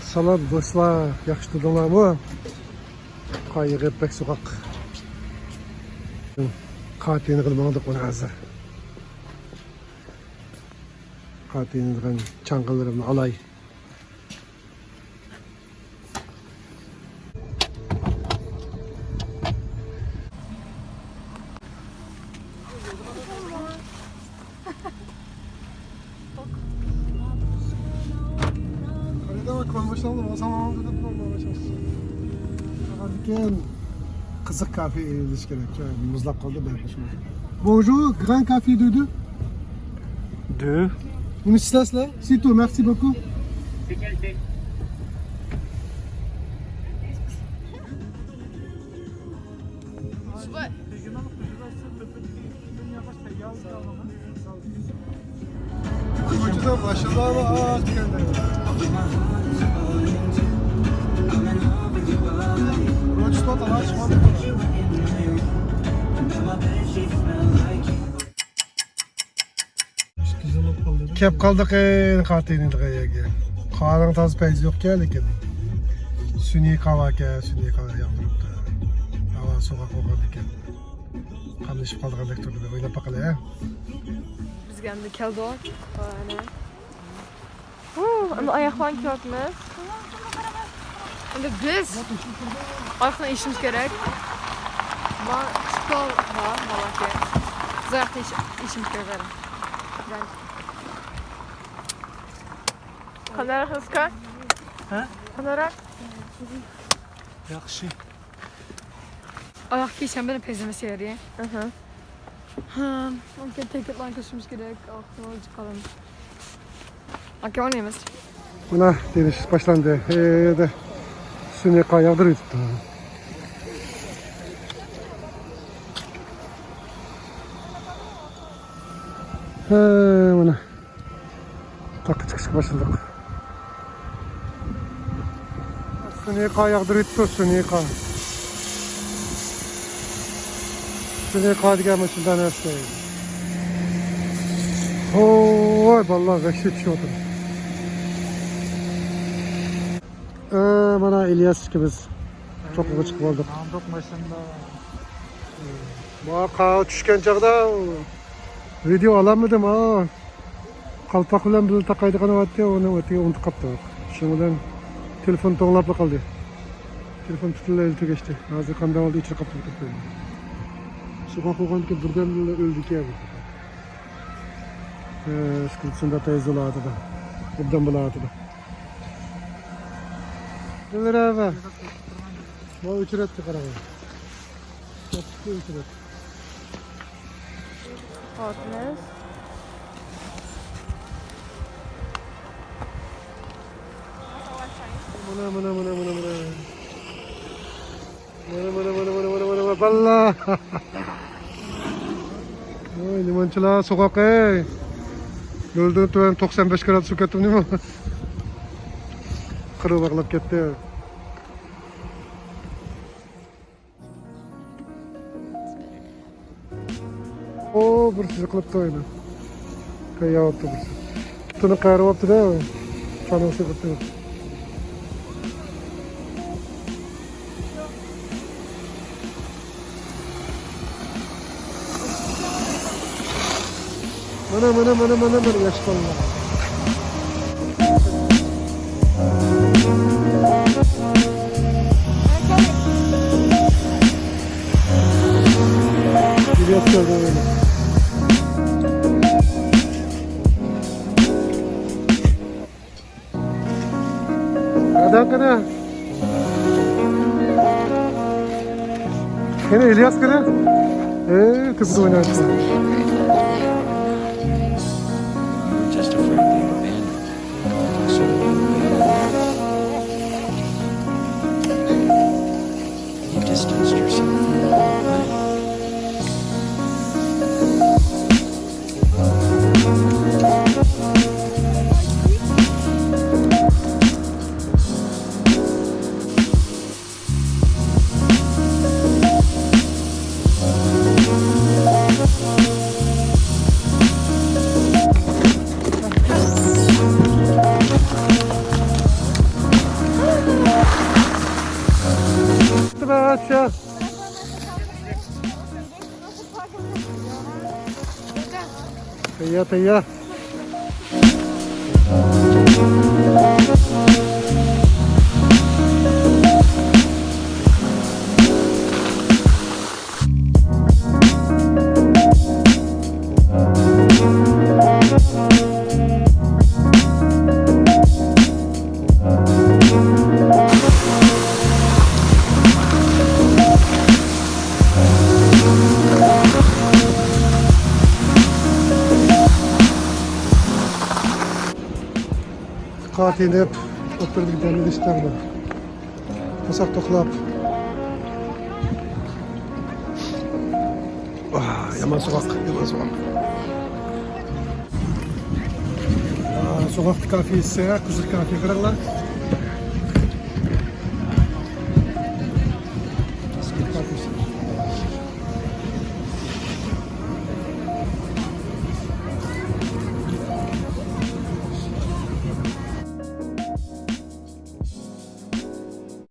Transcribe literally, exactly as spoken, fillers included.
سالام دوستلار، ياخشى تۇردۇڭلارمۇ؟ قار يېغىپ بەك سوغۇق. قار تېنىغىلى ماڭدۇق مانا ھازىر. قار تېنىدىغان چاڭغىلىرىمنى ئالاي. قىزىق كافې ئېلىش كېرەك. مۇزلاپ قالدى، بەرىبىر. Bonjour, grand café de deux. Deux. Une petite tasse là, c'est tout, merci beaucoup. كەپ قالدۇق ئەي، قار تېنىدىغان يەرگە. قارنىڭ تازا پەيزى يوقكەن، لېكىن سۈنئىي قار باركەن، سۈنئىي قار ياغدۇرۇپتۇ. ھاۋا سوغۇق بولغاندىكىن قاملىشىپ قالىدىغاندەك تۇردى. بىر ئويناپ باقايلى، ھە؟ بىزگە ئەمدى كەلدۇق. ئەنە. ھۇ، ئەمدى ئاياقلارنى كىيىۋاتىمىز. ئەمدى بىز ئاياقنى يېشىمىز كېرەك. ما، شكول بار، مالاكى. بىز ئاياقنى يېشىمىز كېرەك. قانداق ئەخلىسىكا؟ ھە؟ قانداق؟ ياخشى. ئاياق كىيسەم بىر پەيزىمىز يەر. ئاھا. ھە، مۇمكىن تىكېتلارنى كۆرۈشۈمىز كېرەك. ئاياقنى چىقارىمىز. ئاكا ئوينايمىز. مانا، تېنىشىش باشلاندى. ھەيدە، سۈنئىي قار ياغدۇرۇۋېتىپتۇ. ھە، مانا. تاغقا چىقىشقا باشلىدۇق. سۈنئىي قار ياغدۇرۇۋېتىپتۇ، سۈنئىي قار. سۈنئىي قار دېگەن مۇشۇنداق نەرسە. ھوي، بالىلار، ۋەھشىي چۈشۈۋاتىدۇ. ئە، مانا ئىلياس ئىككىمىز چوققىغا چىقىپ ئالدۇق. ماڭدۇق ماشىنىدا. ما قار چۈشكەن چاغدا ۋىدېئو ئالالمىدىم. ئا، قالپاق بىلەن بىللە تاقايدىغان ئەتتى، ئۇنى ئۆتۈگە ئۇنتۇپ قاپتۇ. شۇنىڭ بىلەن تېلېفون توڭلاپلا قالدى. تېلېفون پۈتۈنلەي تۈگەشتى. ھازىر قانداق بولدى، ئۆچۈرۈپ قاپتۇ. شۇنداق بولغاندىكىن بىردەمدىلا ئۆلدىكەن بۇ. ئە، ئىسكىلىت شۇنداق تېز بولۇۋاتىدۇ. ئوبدان بولۇۋاتىدۇ. دىلرەۋە. بۇ ئۆچۈرەتتى، قاراڭ. كەتتى ئۆچۈرەتتى. مانا، مانا، مانا، مانا، مانا. مانا، مانا، مانا، مانا، مانا، مانا، باللا. ۋاي، نېمانچىلا سوغۇق، ئەي. نۆلدىن تۆۋەن توقسان بەش گرادۇس بولۇپ كەتتىم نېمە؟ قىرىپ باغلاپ كەتتى. ئو، بىرسى يىقىلىپتۇ ئەينى. كەيياۋاپتۇ بىرسى. تۇنى قەرىۋاپتۇ-دە. چانىسى قىپتۇ. مانا، مانا، مانا، مانا، مانا، ياش بالىلار. قېنى، قېنى. قېنى، ئىلياس، قېنى. ئەي، تۆپىدە ئويناۋاتىسەن. Just afraid they abandoned. You distanced yourself from the whole thing. تەييار، تەييار. قاتىنىپ ئوتتۇرىدىكى دەم ئېلىش تەڭدە. قورساق توقلاپ. ئاھ، يامان سوغۇق، يامان سوغۇق. ئاھ، سوغۇقتا كافى ئىچسە، قىزىق كافى قاراڭلار.